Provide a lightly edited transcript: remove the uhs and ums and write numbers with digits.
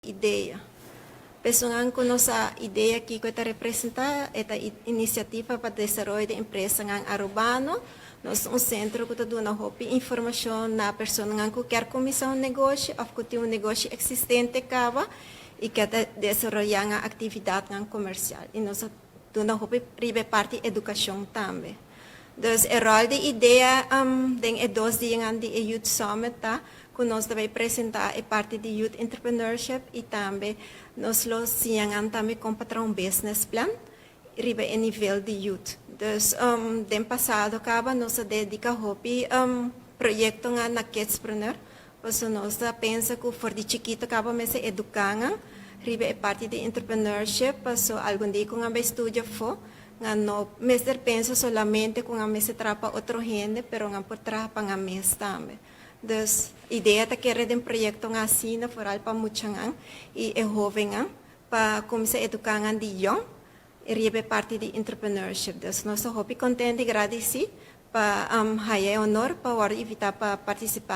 IDEA. Personanan ku no sa IDEA kiko e ta representá, e ta Inisiativa pa Desaroyo di Empresanan Arubano. Nos un sentro ku ta duna hopi informashon na personanan ku kier kuminsá un negoshi òf ku tin un negoshi eksistente kaba i ke desaroyá nan aktividatnan komersial. I nos ta duna hopi riba e parti edukashon tambe. Dus e ròl di IDEA den e 2 dianan di e Youth Summit ta ku nos ta bai presentá e parti di Youth Entrepreneurship i tambe nos lo siña tambe kon traha un business plan riba e nivel di youth. Dus den pasado kaba nos a dediká hopi proyekto na kidspreneur. Pues nos ta pensa ku for di chikitu kaba mester eduká nan riba e parti di entrepreneurship, paso algun dia ku nan bai studia afó, nan no mester pensa solamente ku nan mester traha pa otro hende, pero nan por traha pa nan mes tambe. Dus IDEA ta kere den proyekto asina, vooral pa muchanan i e hóbennan, pa kuminsá eduká nan di yòn, riba parti di entrepreneurship. Dus nos ta hopi kontentu i gradisí pa haya honor pa invitá pa partisipá.